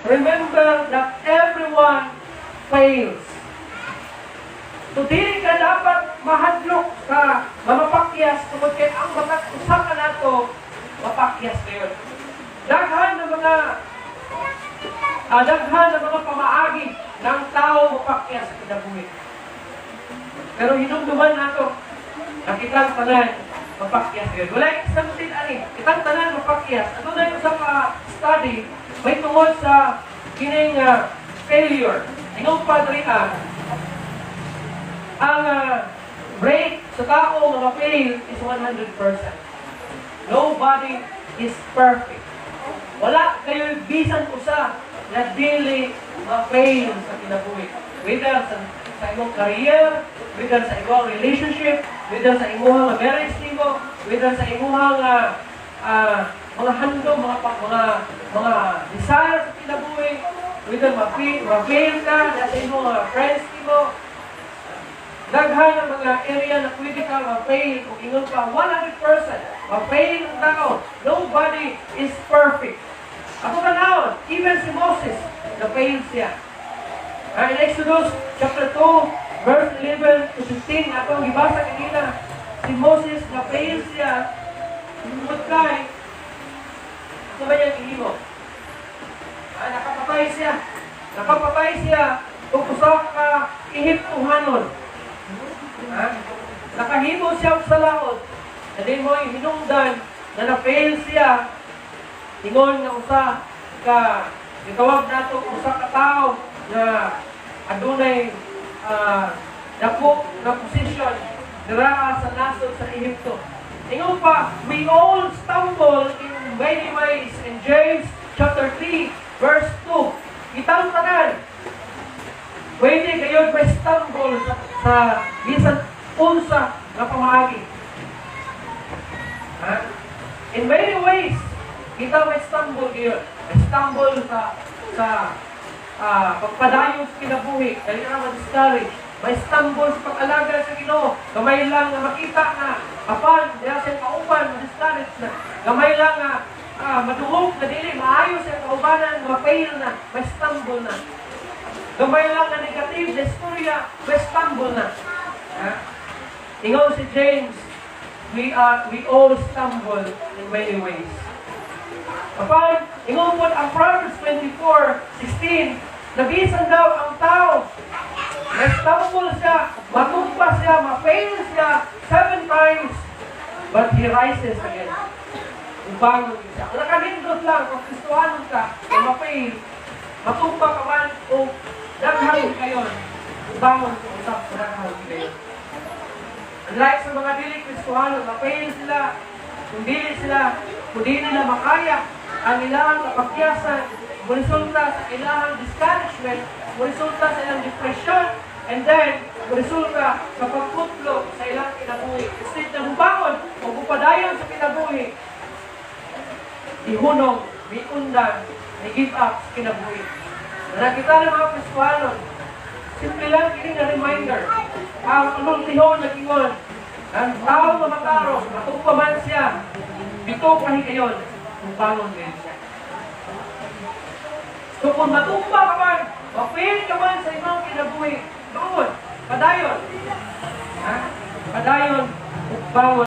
Remember that everyone fails. So, dili ka dapat mahadlok sa mamapakyas tungod kay ang mga usa ka nato mapakyas ngayon. Daghan na mga pamaagi ng tao mapakyas sa kinabuhi. Pero hinumduman nato na kitang tanan mapakyas ngayon. Wala something ani, kitang tanan mapakyas. Ano na yung sa study may tungod sa kining failure. Ingon pa diri ang rate sa tao nga ma-fail is 100%. Nobody is perfect. Wala kayo bisan usa na dili ma-fail sa kinabuhi. Whether sa imong career, whether sa imong relationship, whether sa imong nga marriage nimo, whether sa imong nga mga handom, mga desire sa kinabuhi, whether ma-fail ka sa imong mga friends nimo, daghan ang mga area na pwede ka ma-fail kung ingon pa 100% ma-fail ang tao. Nobody is perfect. Ako tanawon, even si Moses, na-fail siya. In Exodus chapter 2, verse 11 to 15, atong gibasa kanina, si Moses, na-fail siya, tungod kay, ano ba niyang gihimo? Nakapatay siya. Nakapatay siya ug usa ka Ehiptohanon. Ha? Nakahimo siya og salaot. Dili mo hinungdan na na-fail siya ingon nga usa ka gitawag nato usa ka tawo na adunay dako nga posisyon dira sa nasod sa Ehipto. Ingon pa, we all stumble in many ways in James chapter 3 verse 2. Kitang tanan pwede kayo may stumble sa bisan unsa nga pamaagi. Ha? In many ways, kita may stumble kayo. May stumble sa pagpadayon sa kinabuhi, dali ka ma-discourage. May stumble sa pag-alaga sa Ginoo. Gamay lang nga makita nga apan diha sa kauban, ma-discourage na. Gamay lang nga madungog na dili maayo sa kaubanan, ma-fail na, may stumble na. Gamay lang na negative na istorya, may stumble na. Ha? Ingon si James, we all stumble in many ways. Apan, ingon po ang Proverbs 24:16, nabisan daw ang tao, na-stumble siya, matumba siya, ma-fail siya seven times, but he rises again. Ubangon siya. Kung nakanindot lang, kung Kristohanon ka, kung ma-fail, matumba ka man, o daghang kayon, ubangon ka usap sa daghang kayon. Unlike sa mga dili Kristohano, ma-fail sila, kung dili sila, kung dili nila makaya ang ilang kapakyasan, resulta sa ilang discouragement, resulta sa ilang depression, and then, resulta sa pagputlo sa ilang kinabuhi. Instead na mubangon o mupadayon sa kinabuhi, ihunong, miundan, may give up sa kinabuhi. Nakita ng mga Kristohano, simple lang kini nga reminder. Ang unong nag-ingon, ang tao nga matarong, matumba man siya, pito ka higayon, mubangon din siya. So kung matumba ka man, ma-fail ka man sa imong kinabuhi, bangon, padayon. Ha? Padayon, bangon.